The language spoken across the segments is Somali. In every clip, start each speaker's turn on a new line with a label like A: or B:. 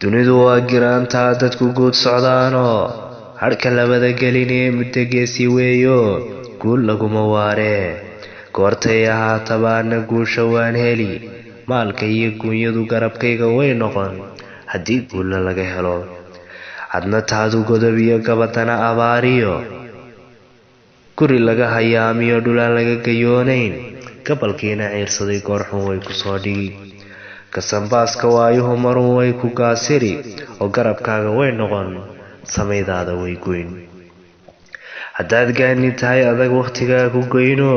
A: Dunidu waa giraantaa dadku guud socdaanoo hadhka labada gelinee muddo geesi weeyo, guul laguma waaree. Goortay ahaatabaana guusha waan heli, maalka iyo guunyadu garabkayga way noqon haddii guulla laga helo. Hadna taadu godob iyo gabadana abaariyo, guri laga hayaamiyo dhulaan laga gayoonayn, gabalkiina ciirsaday goorxun way ku soo dhigi. Gasanbaaska waayuhu marun way ku gaasiri, oo garabkaaga way noqon, samaydaada way goyn. Haddaad gaani tahay adag wakhtigaa ku goyno,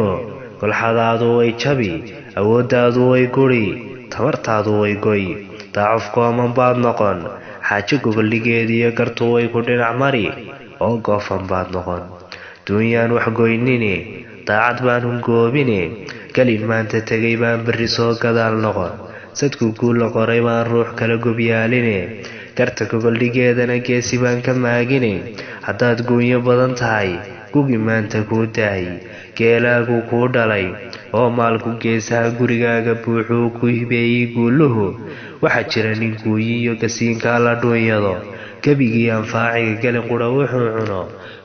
A: golxadaadu way jabi, awooddaadu way guri, tamartaadu way goy, daacuf kooman baad noqon, xaajo gogoldhigeediyo gartu way ku dhinac mari, oo goofan baad noqon. Duunyaan wax goynine, daacad baan hungoobine, gelin maanta tegay baan berri soo gadaal noqon, sadku guulla qoray baan ruux kala gobyaaline, garta gogoldhigeedana geesi baan ka maagine. Haddaad guunyo badan tahay gugi maanta kuu daay, geelaagu kuu dhalay oo maalku geesaha gurigaaga buuxuu ku hibeeyey guuluhu. Waxaa jira nin guuyiyo gasiinkaa la dhuunyado, gebigii anfaaciga gelin qudha wuxuu cuno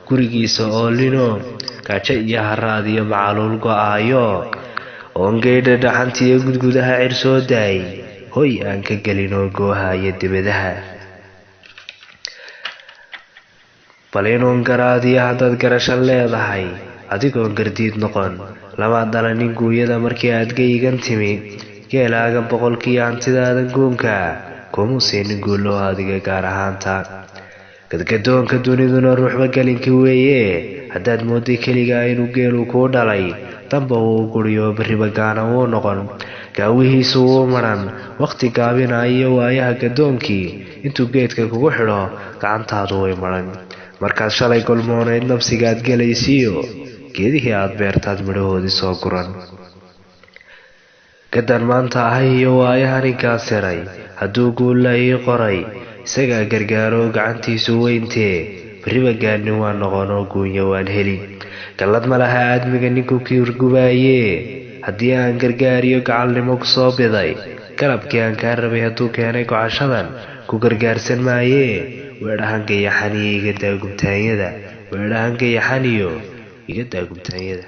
A: gurigiisa oolino, gaajo iyo haraad iyo macaluul go'aayo, oongeydha dhaxantiiyo gudgudaha cir soo daay, hoy aan ka gelinoo gooha iyo dibadaha. Bal inuun garaadiyo haddaad garasho leedahay, adigoon gardiid noqon, lamaad dhalanin guunyada markii aad geyigan timi. Geelaaga boqolkiiyo hantidaadan guunka kumuu siinin guullaho adiga gaar ahaanta. Gadgadoonka duniduna ruuxba gelinka weeye, haddaad moodday keligaa inuu geelu kuu dhalay, damba wuu guriyo berriba gaana wuu noqon, gaawihiisu wuu madhan wakhti gaabinaayo waayaha gadoonkii intuu geedka kugu xidho gacantaadu way madhan. Markaad shalay golmoonayd nabsigaad gelaysiiyo geedihii aad beertaad midhahoodii soo guran. Gadan maanta ahay iyo waayahani gaasiray, hadduu guulla ii qoray isagaa gargaaroo gacantiisu weyntee, berriba gaadnin waan noqonoo guunyo waan heli. Gallad ma laha aadmiga ninku kiirgubaayee, haddii aan gargaariyo gacalnimo ku soo biday, galabkii aan kaa rabay hadduu keenay gocashadan ku gargaarsan maayee. Weedhahan gayaxaniyo iga daagubtaanyada, weedhahan gayaxaniyo iga daagubtaanyada.